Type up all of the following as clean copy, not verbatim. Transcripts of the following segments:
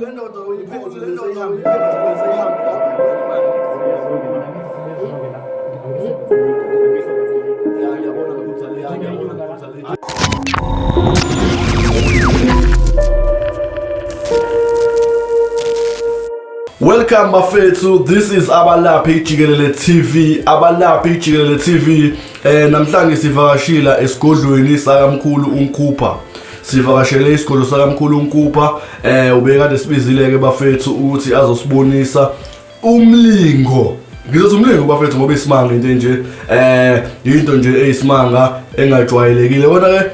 Le ndoda uyiphethe le ndoda uyiphethe seyihambe. Ya, ngiyabona ukuthi ya, ngiyabona ukuthi. Welcome bafethu, this is Abalaphi Jikelele TV, Abalaphi Jikelele TV. Namhlanje sivakashila esigodlweni sakamkhulu uNkhupha. Sivakashele isigodlo sakamkhulu uNkhupha, ubekade sibizile ke bafethu ukuthi azosibonisa umlingo. Ngizothi umlingo bafethu ngoba isimanga into nje, into nje eyisimanga engajwayelekile. Kodwa ke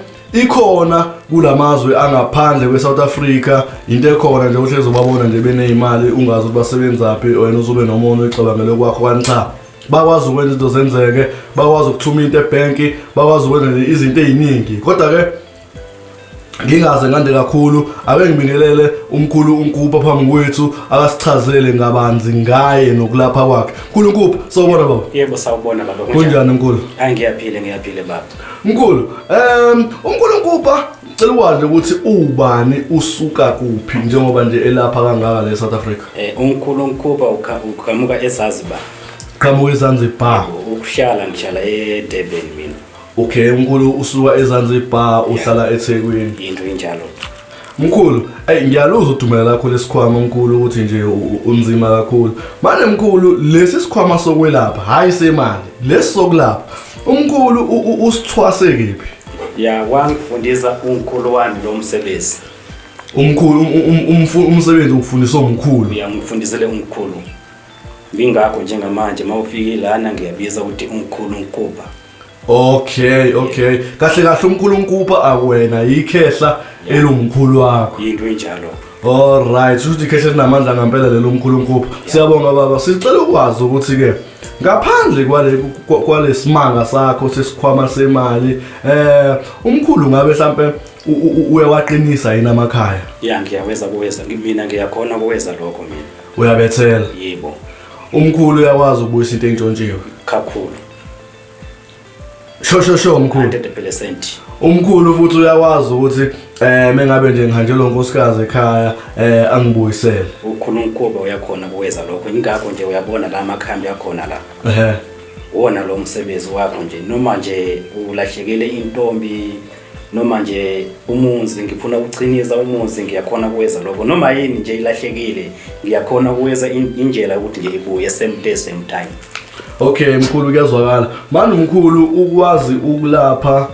ikhona kulamazwe angaphandle kwe-South Africa, into ekhona nje uhlezi ubabona nje beneyimali, ungazi ukuthi basebenzaphi, wena uzobe nomona uyicabangele kwakho, kanti cha, bakwazi ukwenza izinto zenzeke, bakwazi ukuthuma into ebhenki, bakwazi ukwenza nje izinto ey'ningi. Kodwa-ke ngingaze ngande kakhulu, ake ngibingelele umkhulu uNkupha phambi kwethu, akasichazele ngabanzi ngaye nokulapha kwakhe. Mkhulu Nkupha, sawubona baba. Yebo, sawubona baba. Kunjani mkhulu? Hayi, ngiyaphila, ngiyaphila baba. Mkhulu, umkhulu Nkupha, cela ukwazi ukuthi ubani, usuka kuphi njengoba nje elapha kangaka le South Africa? Umkhulu Nkupha uqhamuka eZanzibar. Qhamuka eZanzibar. Ukuhlala ngihlala eDurban mina. Okay, umkhulu usuka eZanzibar, uhlala eThekwini. Into injalo. Mkhulu, ey, ngiyaluzwa udumela lakho lesikhwama mkhulu, ukuthi nje unzima kakhulu. Manje mkhulu, lesi sikhwama sokwelapha, hayi semali, lesi sokulapha. Umkhulu usithwase kephi? Ya, wangifundisa umkhulu wami lo msebenzi. Umkhulu umsebenzi ufundiswa umkhulu. Uyangifundisele umkhulu. Ngingakho njengamanje mawufike lana ngiyabiza ukuthi umkhulu Nkupha. Okay. Kahle kahle umkhulu Nkupha akuwena, ikhehla elumkhulu wakho. Into injalo. Alright, ukuthi ikhehla linamandla ngempela lelo mkhulu Nkupha. Siyabonga baba. Sicela ukwazi ukuthi ke ngaphandle kwale kwalesimanga sakho sesikhwama semali, umkhulu ngabe mhlambe uyawaqinisa yini amakhaya? Ya, ngiyaweza kuweza. Mina ngiyakhona kuweza lokho mina. Uyabethela? Yebo. Umkhulu uyakwazi ukubuyisa into entshontshiwe? Kakhulu. Sho sho sho mkhulu. 100%. Umkhulu futhi uyakwazi ukuthi mengabe nje ngihanjelwe unkosikazi ekhaya angibuyisele. Ukhulu Nkupha uyakhona kuweza lokho. Ingakho nje uyabona la amakhambi akhona la. Wona lo msebenzi wakho nje, noma nje ulahlekele intombi, noma nje umuzi ngifuna ukuqinisa umuzi, ngiyakhona kuweza lokho. Noma yini nje ilahlekile, ngiyakhona kuweza indlela ukuthi nje ibuye same day same time. Okay mkhulu, kuyazwakala. Manje mkhulu, ukwazi ukulapha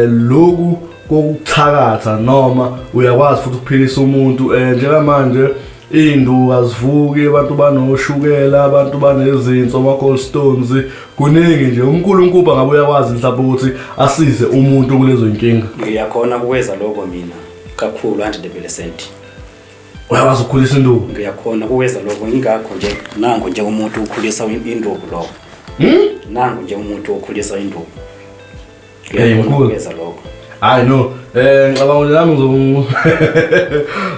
lokhu kokuthakatha, noma uyakwazi futhi ukuphilisa umuntu? Njengamanje iy'nduku azivuki, abantu banoshukela, abantu banezinso, ama-gallstones, kuningi nje. Umkhulu Nkupha ngabe uyakwazi mhlawumbe ukuthi asize umuntu kulezo y'nkinga? Ngiyakhona kuweza lokho mina kakhulu, 100%. Uyakwazi ukukhulisa induku? Ngiyakhona kuweza lokho, ingakho nje nangu nje umuntu ukhulisa induku lokho. Nangu nje umuntu okhulisa induku. Hey, Ngiyakhona mkhulu. ukuweza lokho. Hayi no, ngicabanga ukuthi nami ngizo.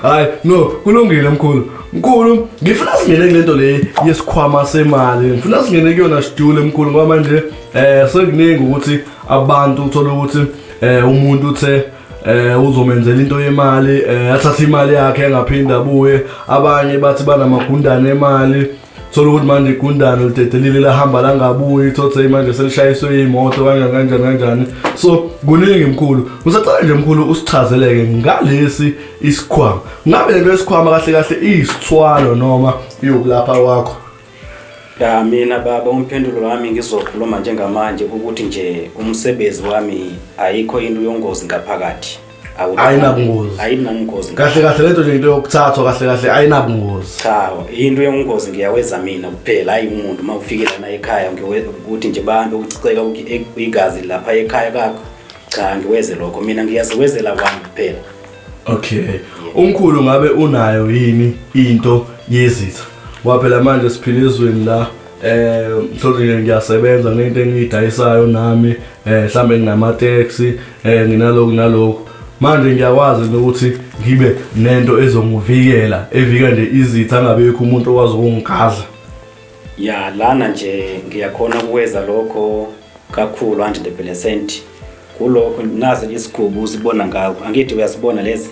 Hayi no, kulungile mkhulu. Mkhulu, ngifuna singene kulento le yesikhwama semali. Ngifuna singene kuyona sidule mkhulu, ngoba manje sekuningi ukuthi abantu uthola ukuthi umuntu uthe uzomenzela into yemali, athathe imali yakhe engaphinda abuye. Abanye bathi banamagundane emali. Thola ukuthi manje igundane lidedelile lahamba langabuyi, thothe manje selishayiswe imoto kanjani kanjani kanjani. So kuningi mkhulu. Ngisacela nje mkhulu usichazeleke ngalesi isikhwama. Ngabe lento yesikhwama kahle kahle iyisithwalo noma iyokulapha kwakho? Ya mina baba, umphendulo wami ngizokhuluma njengamanje ukuthi nje umsebenzi wami ayikho into yongozi ngaphakathi. Ayinabungozi. Ayinabungozi. Kahle kahle lento nje into yokuthathwa kahle kahle ayinabungozi. Cha, into yongozi ngiyaweza mina kuphela, hayi umuntu uma ufike lana ekhaya ukuthi nje bahambe ukuciceka igazi lapha ekhaya kakho. Cha, ngiweze lokho mina, ngiyaziwezela kwami kuphela. Okay. Umkhulu ngabe unayo yini into yezitha? Ngoba phela manje siphila ezweni la mhlawumbe nje ngiyasebenza ngento engiyidayisayo nami, mhlambe nginama taxi, nginalokhu nalokhu. Manje ngiyakwazi ukuthi ngibe nento ezongivikela, evika nje izitha, angabekho umuntu okwazi ukungigadla. Ya, lana nje ngiyakhona ukuweza lokho kakhulu 100%. Kulokho nazi isigubu usibona ngakho, angithi uyasibona lezi?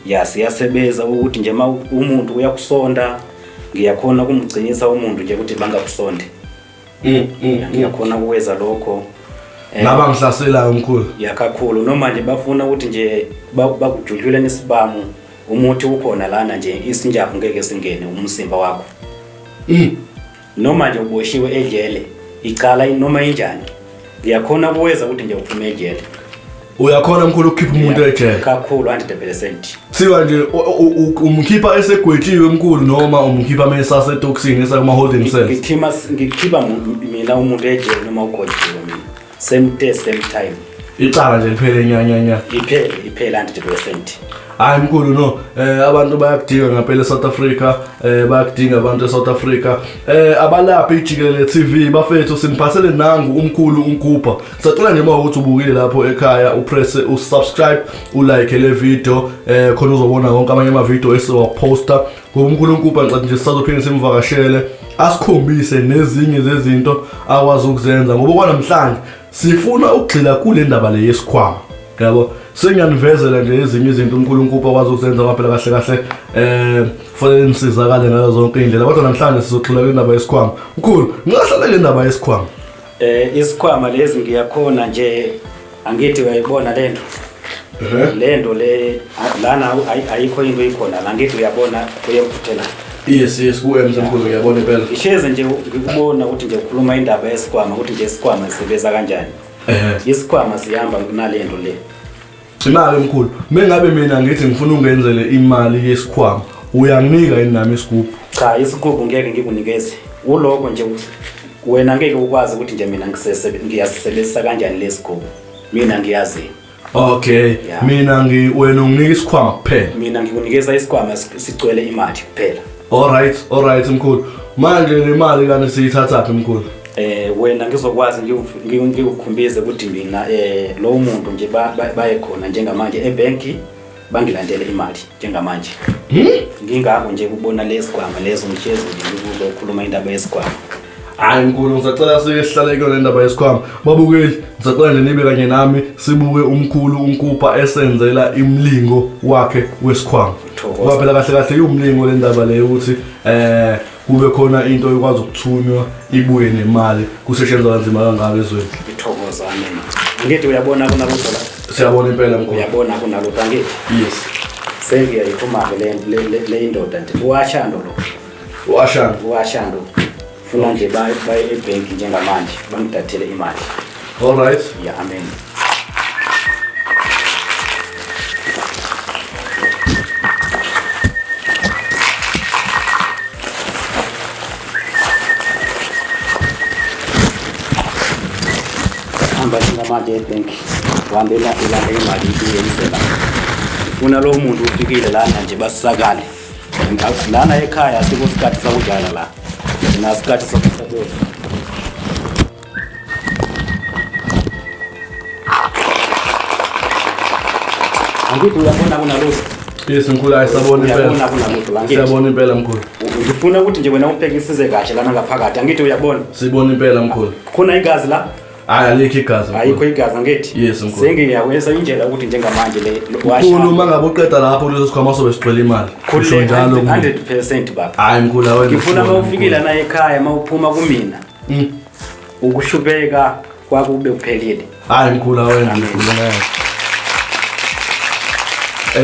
Ya, siyasebenza ukuthi nje uma umuntu uyakusonda, ngiyakhona ukumgcinisa umuntu nje ukuthi bangakusonde. Ngiyakhona ukwenza lokho. Nabangihlaselayo mkhulu. Ya, kakhulu. Noma nje bafuna ukuthi nje bakujulule nesibamu, umuthi ukhona lana nje, isinjavu ngeke singene umzimba wakho. Noma nje uboshiwe ejele, icala noma injani, ngiyakhona ukuwenza ukuthi nje uphume ejele. Uyakhona mkhulu ukukhipha umuntu ejele? Kakhulu, 100%. Kuthiwa nje umkhipha esegwetshiwe mkhulu, noma umkhipha uma esasetokisini, esakuma-holding cells? Ngikhipha mina umuntu ejele noma ugwetshiwe mina. Same day, same time. Icala nje liphele nya nya nya. Iphele, iphele 100%. Hayi mkhulu, no, abantu bayakudinga ngempela eSouth Africa, bayakudinga abantu eSouth Africa. Abalaphi ijikelele TV bafethu, siniphathele nangu umkhulu uNkupha. Sicela nje uma ukuthi ubukile lapho ekhaya, upress usubscribe, ulike le video, khona uzobona wonke amanye ama video esiwaposta. Ngoba umkhulu uNkupha ngicela nje sisazophinde simvakashele, asikhombise nezinye zezinto akwazi ukuzenza, ngoba kwanamhlanje sifuna ukugxila kule ndaba le yesikhwama. Yabo, sengiyanivezela nje ezinye izinto umkhulu uNkupha akwazi ukuzenza, ngoba phela kahle kahle kufanele nisizakale ngazo zonke iy'ndlela, kodwa namhlanje sizogxila kule ndaba yesikhwama. Mkhulu, ngingahlala le ndaba yesikhwama. Isikhwama lezi ngiyakhona nje, angithi uyayibona lento. Lento le lana ayikho into ikhona la, ngithi uyabona kuyemfuthela. Yes, yes, ku M mkhulu, ngiyabona impela. Ngihlezi nje ngikubona ukuthi nje ukhuluma indaba yesikhwama, ukuthi nje isikhwama sisebenza kanjani. Isikhwama sihamba kunalento le. Imali mkhulu, mengabe mina ngithi ngifuna ungenzele imali yesikhwama, uyanginika yini nami isigubhu? Cha, isigubhu ngeke ngikunikeze. Uloko nje wena ngeke ukwazi ukuthi nje mina ngiyasisebenzisa kanjani lesigubhu. Mina ngiyazi. Okay, mina wena unginika isikhwama kuphela. Mina ngikunikeza isikhwama sigcwele imali kuphela. All right, all right mkhulu. Manje le mali kanti siyithathaphi mkhulu? Wena ngizokwazi ngikukhumbize ukuthi mina lo muntu nje baye khona njengamanje ebanki, bangilandele imali njengamanje. Ngingakho nje kubona lesikhwama lezo, ngihlezi nje ngikuzokhuluma indaba yesikhwama. Hayi mkhulu, ngisacela sike sihlale kuyona indaba yesikhwama. Babukeli, ngisacela nje nibe kanye nami sibuke umkhulu uNkupha esenzela imlingo wakhe wesikhwama. Thokoza. Ngoba phela kahle kahle iwumlingo le ndaba le ukuthi kube khona into ekwazi ukuthunywa ibuye nemali, kusetshenzwa kanzima kangaka ezweni. Ngithokoza, amen. Angithi uyabona kunalutho la? Siyabona impela mkhulu. Uyabona kunalutho angithi? Yes. Sengiyayiphuma-ke le indoda nje. Uwashando lo. Uwashando. Uwashando. Funa nje baye ebhenki njengamanje bangidathele imali. All right. Yeah, amen. Hamba njengamanje ebhenki. Uhambe ulande imali ibuye la. Funa lo muntu ufikile lana nje basisakale. Lana ekhaya asikho isikhathi sakudlala la. Nasikhathi sokusebenza. Angithi uyabona kunalutho? Yes mkhulu, hayi sabona impela. Uyabona kunalutho la, angithi? Siyabona impela mkhulu. Ngifuna ukuthi nje wena ubhekisise kahle lana ngaphakathi. Angithi uyabona? Sibona impela mkhulu. Khona igazi la? Hayi, alikho igazi mkhulu. Ayikho igazi angithi? Yes mkhulu. Sengiyawenza indlela ukuthi njengamanje le Mkhulu, uma ngabe uqeda lapho kuleso sikhwama sobe sigcwele imali. Kusho njalo mkhulu. 100% baba. Hayi mkhulu, awena. Ngifuna uma ufikile la ekhaya, uma uphuma kumina. Ukushubeka kwakube kuphelile. Hayi mkhulu, awena mkhulu ngeke.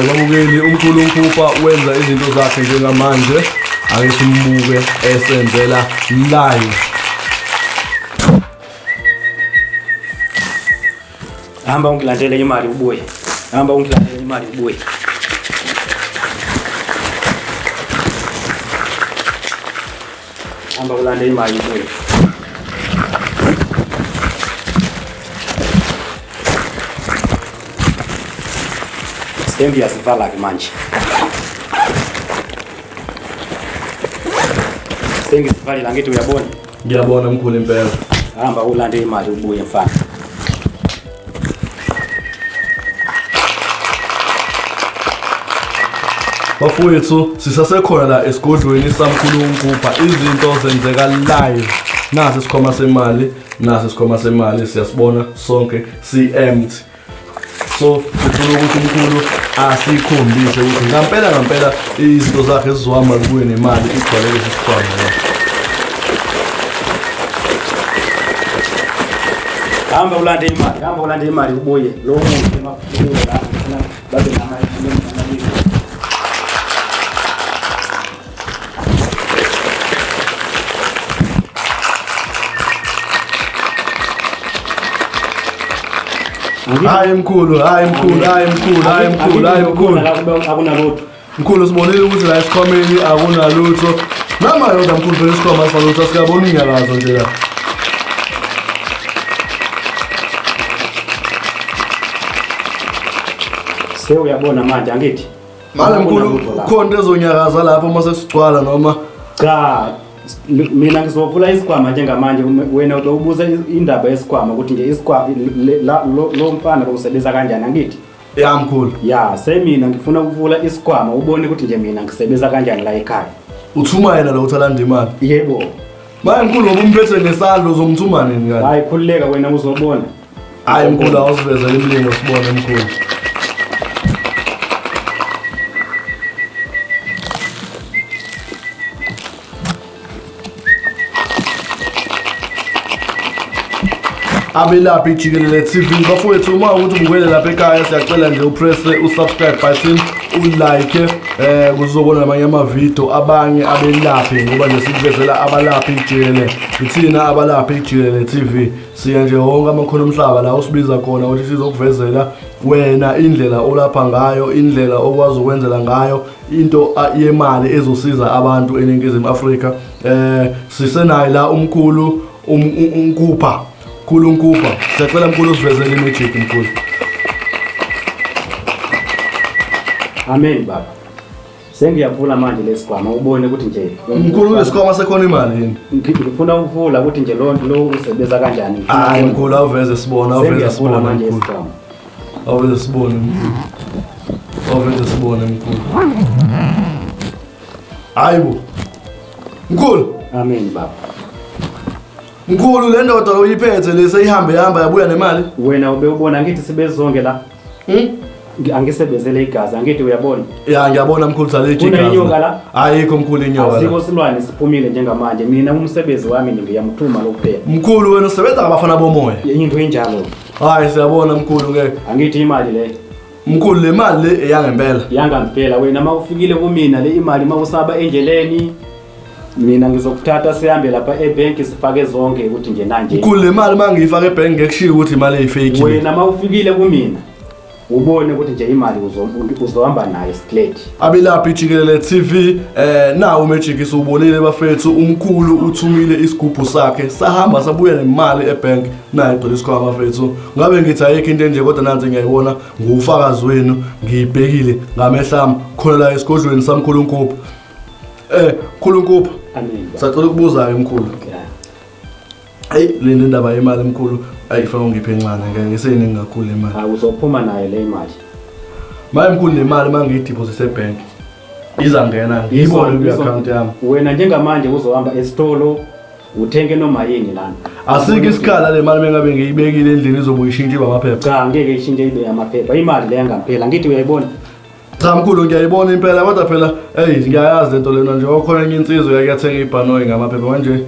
Babukeli, umkhulu uNkupha wenza izinto zakhe njengamanje. Ake simbuke esenzela live. Hamba ungilandele imali ubuye. Hamba ungilandele imali ubuye. Hamba ulande imali ubuye. Sengiyasivala ke manje. Sengisivalile angithi uyabona? Ngiyabona mkhulu impela. Hamba ulande imali ubuye mfana. Bafowethu, sisasekhona la esigodlweni samkhulu uNkupha, izinto zenzeka live. Nasi isikhwama semali, nasi isikhwama semali, siyasibona sonke si-empty. So sifuna ukuthi umkhulu asikhombise ukuthi ngampela ngampela izinto zakhe zizohamba zibuye nemali igcwale lesi sikhwama la. Hamba ulande imali, hamba ulande imali ubuye. Lo muntu emaphupho la ngifuna babe namali. Hayi mkhulu, hayi mkhulu, hayi mkhulu, hayi mkhulu, hayi mkhulu. Akunalutho. Mkhulu sibonile ukuthi la esikhwameni akunalutho. Nama yodwa mkhulu phela isikhwama asinalutho asikaboni inyakazo nje la. Sewuyabona manje angithi? Manje mkhulu khona into ezonyakaza lapho uma sesigcwala noma cha mina ngizovula isikhwama njengamanje wena ubuza indaba yesikhwama ukuthi nje isikhwama lo mfana usebenza kanjani angithi? Ya mkhulu. Ya semina ngifuna ukuvula isikhwama ubone ukuthi nje mina ngisebenza kanjani la ekhaya. Uthuma yena lo uthi alanda imali? Yebo. Manje mkhulu ngoba umphethe ngesandla uzomthuma nini kanti? Hayi khululeka wena uzobona. Hayi mkhulu awusivezele imilingo sibone mkhulu. Abelaphi jikelele TV bafowethu, uma ukuthi ubukele lapha ekhaya siyacela nje upress usubscribe button, ulike kuzobona namanye amavidiyo abanye abelaphi, ngoba nje sikuvezela abalaphi jikelele. Ithina abalaphi jikelele TV siya nje wonke amakhono omhlaba la usibiza khona ukuthi sizokuvezela wena indlela olapha ngayo, indlela okwazi ukwenzela ngayo into yemali ezosiza abantu eNingizimu Afrika. Sisenaye la umkhulu uNkupha, mkhulu uNkupha, siyacela mkhulu usivezele imagic mkhulu. Amen baba. Sengiyavula manje lesikhwama ubone ukuthi nje mkhulu lesikhwama sekhona imali yini? Ngifuna ukuvula ukuthi nje lo usebenza kanjani. Hayi mkhulu awuveze sibone, awuveze Sengiyavula sibone manje mkhulu. isikhwama. Awuveze sibone mkhulu. Awuveze sibone mkhulu. Hayibo. Mkhulu. Amen baba. Mkhulu le ndoda oyiphethe le seyihambe ihamba yabuya nemali. Wena ube ubona ngithi sibezonke la. Angisebenzele igazi angithi uyabona. Ya ngiyabona mkhulu sale igazi. Kunenyoka la? Ayikho mkhulu inyoka la. Azikho silwane siphumile njengamanje. Mina umsebenzi wami ngiyamthuma lokuphela. Mkhulu wena usebenza ngabafana bomoya. Into injalo. Hayi siyabona mkhulu ke. Angithi imali le. Mkhulu le mali le eyangempela. Yangempela wena mawufikile kumina le imali mawusaba endleleni mina ngizokuthatha sihambe lapha ebank sifake zonke ukuthi nje nanje. Mkhulu le mali mangiyifaka ebank ngekushiya ukuthi imali eyifake. Wena mawufikile kumina ubone ukuthi nje imali uzohamba nayo straight. Abelaphi jikelele TV nawo uMagic siwubonile bafethu, umkhulu uthumile isigubhu sakhe sahamba sabuya nemali ebank nayo igcwele isikhwama bafethu. Ngabe ngithi ayikho into enje kodwa nansi ngiyayibona ngufakazi wenu ngiyibhekile ngamehlo ami khona la esigodlweni samkhulu Nkupha. Mkhulu Nkupha. Amen. Sacela ukubuza ke mkhulu. Hey le ndaba yemali mkhulu ayifaka ungiphe encane ngeke ngiseyiningi kakhulu imali. Hayi uzophuma nayo le imali. Manje mkhulu le mali mangiyideposit ebank izangena ngiyibone ku account yami. Wena njengamanje uzohamba esitolo uthenge noma yini lana. Asikho isikhala le mali mengabe ngiyibekile endlini izobuya ishintshe ibe amaphepha. Cha ngeke ishintshe ibe amaphepha. Imali le yangampela ngithi uyayibona. Cha mkhulu ngiyayibona impela kodwa phela hey ngiyayazi lento lena nje okhona enye insizwa yake yathenga ibhanoyi ngamaphepha manje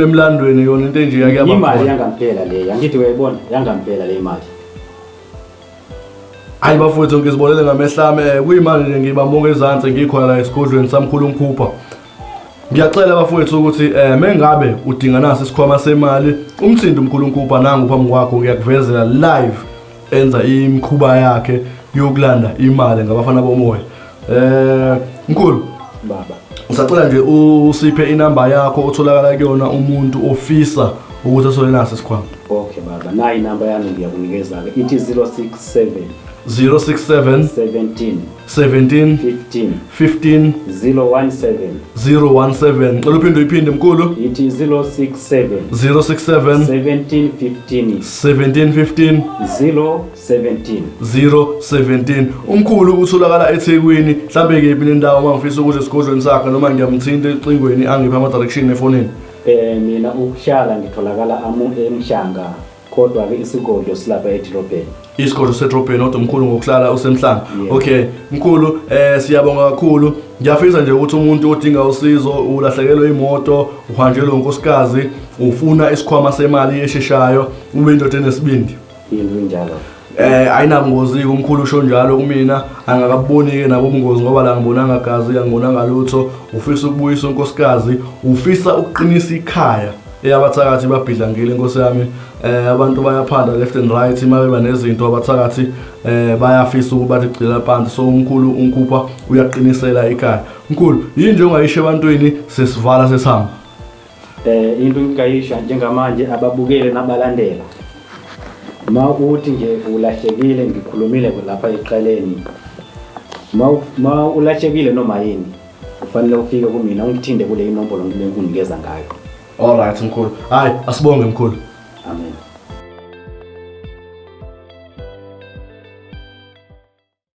emlandweni yona into enje yake yaba imali yangampela le angithi uyayibona yangampela le imali. Hayi bafowethu ngizibonele ngamehlo ami kuyimali nje ngibambuka ezansi ngikhona la esigodlweni samkhulu Nkupha. Ngiyacela bafowethu ukuthi mengabe udinga nasi isikhwama semali umthindi umkhulu Nkupha nangu phambi kwakho ngiyakuvezela live enza imikhuba yakhe yokulanda imali ngabafana bomoya. Mkhulu baba ngisacela nje usiphe inamba yakho otholakala kuyona umuntu ofisa ukuthi athole nasi isikhwama. Okay baba, nayi inamba yami ngiyakunikeza ke. Ithi 067 067 17 17 15 15 017 017. Cela uphinde uyiphinde mkhulu. Ithi 067 067 17 15 17 15 017 017. Umkhulu utholakala eThekwini, mhlambe kephi nendawo uma ngifisa ukuthi esigodlweni sakhe noma ngiyamthinta ecingweni angiphe ama direction efonini. Mina ukuhlala ngitholakala amu eMhlanga, kodwa ke isigodlo silapha edolobheni. Isigodlo sedrobheni, kodwa mkhulu ngokuhlala useMhlanga. Yebo. Okay mkhulu, siyabonga kakhulu. Ngiyafisa nje ukuthi umuntu odinga usizo, ulahlekelwe imoto, uhanjelwe unkosikazi, ufuna isikhwama semali esheshayo, ube indoda enesibindi. Into injalo. Ayinabungozi umkhulu usho njalo kumina, angakaboni ke nabo ubungozi ngoba la ngibonanga gazi, angibonanga lutho. Ufisa ukubuyisa unkosikazi, ufisa ukuqinisa ikhaya. Eyabathakathi babhidlangile inkosi yami. Abantu bayaphanda left and right, uma beba nezinto abathakathi bayafisa ukuba bathi gcila phansi. So umkhulu unkhupha uyaqinisela ikhaya. Mkhulu, yini nje ongayisho ebantwini sesivala sesihamba? Into engingayisho njengamanje ababukele nabalandela, ma uthi nje ulahlekile, ngikhulumile lapha eqaleni, ma ulahlekile noma yini, kufanele ufike kumina ungithinde kule inombolo ngibe ngikunikeza ngayo. Alright mkhulu, hayi asibonge mkhulu.